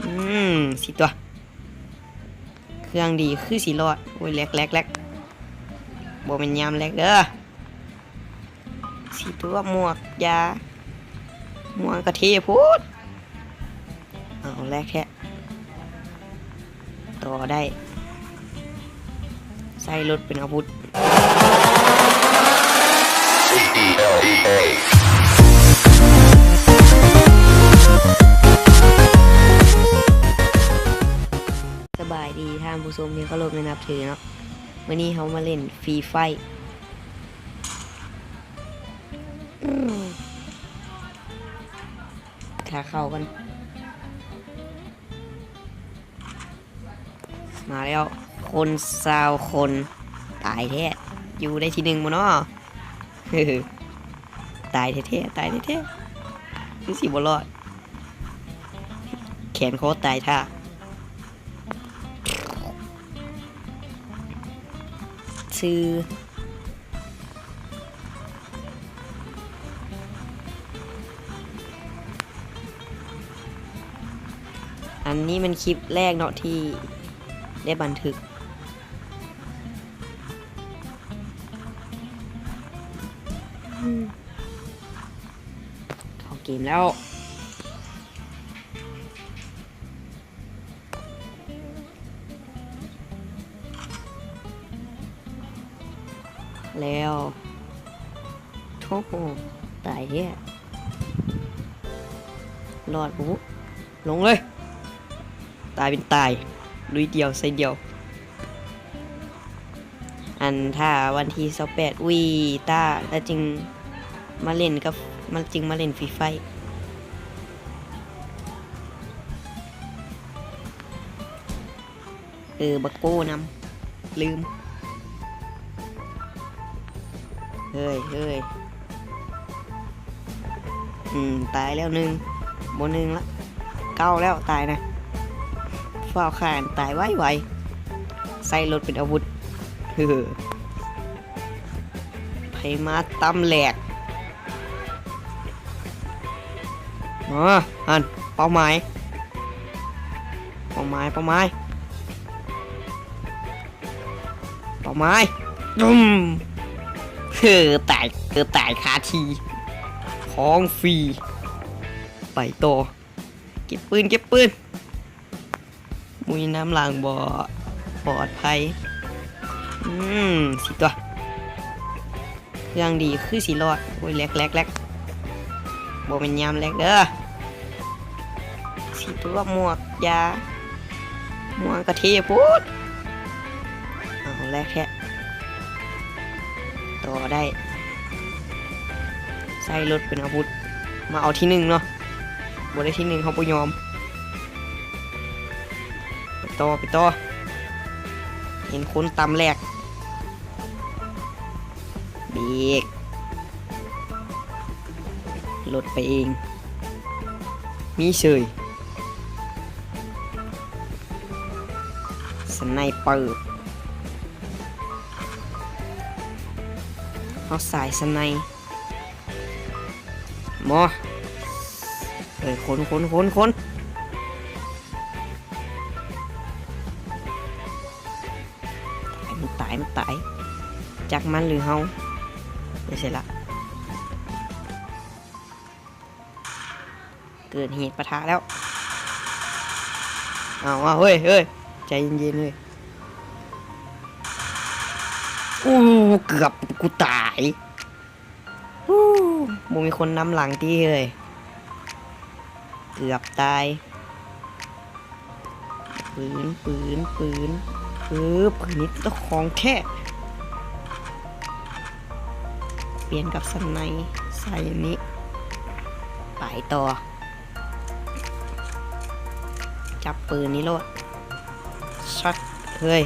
ອືມ ຊິຕົວະ ເຄື່ອງດີຄືຊິລອດ. ໂອ້ຍ ແລັກ ແລັກ ແລັກ ບໍ່ແມ່ນຍາມແລັກເດີ. ຊິຕົວະ ໝວກຢາ ໝວກກະເທ່ໂພດ. ເອົາ ແລັກແທ້. ຕໍ່ໄດ້ ໃຊ້ລົດເປັນອາວຸດ. ສະບາຍດີທ່ານຜູ້ຊົມທີ່ເຄົາລົບ ແລະ ນັບຖືເນາະ. ມື້ນີ້ເຮົາມາຫຼິ້ນຟຣີໄຟ. ຖ້າເຂົ້າກ່ອນ. ມາແລ້ວ ຄົນຊາວຄົນ. ຕາຍແທ້ ຢູ່ໄດ້ທີໜຶ່ງບໍ່ນໍ? ຕາຍແທ້ໆ ຕາຍແທ້ໆ ຄືຊິບໍ່ລອດ. ແຂນຄໍຕາຍຖ້າ. ຊື່ ອັນນີ້ແມ່ນຄລິບແລກເນາະທີ່ໄດ້ບັນທຶກ. ເຂົ້າເກມແລ້ວ. ແລ້ວ ໂອ້ໂຫ ຕາຍແທ້ ລອດບໍ່? ລົງເລີຍ ຕາຍເປັນຕາຍ ລຸຍດຽວໃສ່ດຽວ. ອັນ ຖ້າວັນທີຊາວແປດ ອຸ້ຍ ຕາ ລະຈຶ່ງມາຫຼິ້ນກັບ ມາ ຈຶ່ງມາຫຼິ້ນຟຣີໄຟ. ເອີ ບັກໂກ້ນຳ ລືມ. ເຮີ້ຍ ເຮີ້ຍ ອືມ ຕາຍແລ້ວໜຶ່ງ ບໍ່ໜຶ່ງລະ ເກົ້າແລ້ວ ຕາຍນະ. ຟ້າວຂ້າ ຕາຍໄວໆ ໃຊ້ລົດເປັນອາວຸດ. ເຮີ້ຍ ໃຜມາຕຳແຫຼກ. ມາ ຫັ້ນ ເປົ້າໝາຍ ເປົ້າໝາຍ ເປົ້າໝາຍ ເປົ້າໝາຍ. ຕຸ້ມ ເຮີ້ຍ ຕາຍ ເກີບຕາຍຄາທີ່. ຂອງຟຣີ ໄປຕໍ່. ເກັບປືນ ເກັບປືນ. ມຸ້ຍນຳຫຼັງບໍ່ປອດໄພ. ອືມ ຊິຕົວະ ເຄື່ອງດີຄືຊິລອດ. ໂອ້ຍ ແລັກ ແລັກ ແລັກ ບໍ່ແມ່ນຍາມແລັກເດີ. ຊິຕົວະ ໝວກຢາ ໝວກກະເທ່ໂພດ. ເອົາ ແລັກແທ້. ຕໍ່ໄດ້ ໃຊ້ລົດເປັນອາວຸດ. ມາເອົາທີໜຶ່ງເນາະ ບໍ່ໄດ້ທີໜຶ່ງເຮົາບໍ່ຍອມ. ໄປຕໍ່ ໄປຕໍ່. ເຫັນຄົນຕຳແຫຼກ ເບກ ລົດໄປເອງ ມີເສີຍ. ສະໄນເປີ ເຮົາສາຍສະໄນ. ໝໍ ເອີຍ ຄົນ ຄົນ ຄົນ ຄົນ. ມັນຕາຍ ມັນຕາຍ ຈັກມັນຫຼືເຮົາ. ໄປໃສລະ? ເກີດເຫດປະທະແລ້ວ. ເອົາ ເອົາ ເຮີ້ຍ ເຮີ້ຍ ໃຈເຢັນໆ ເຮີ້ຍ. ອູ້ ເກືອບກູຕາຍ. ອູ້ ບໍ່ມີຄົນນຳຫຼັງຕິເຮີ້ຍ ເກືອບຕາຍ. ປືນ ປືນ ປືນ ເອີ ປືນນີ້ເປັນຂອງແທ້. ປ່ຽນກັບສະໄນ ໃສ່ອັນນີ້ ໄປຕໍ່. ຈັບປືນນີ້ໂລດ ຊັດ ເຮີ້ຍ.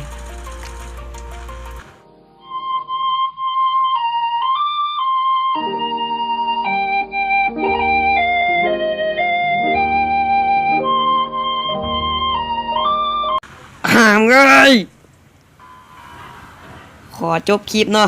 ຫ້າມເອີຍ ຂໍຈົບຄລິບເນາະ.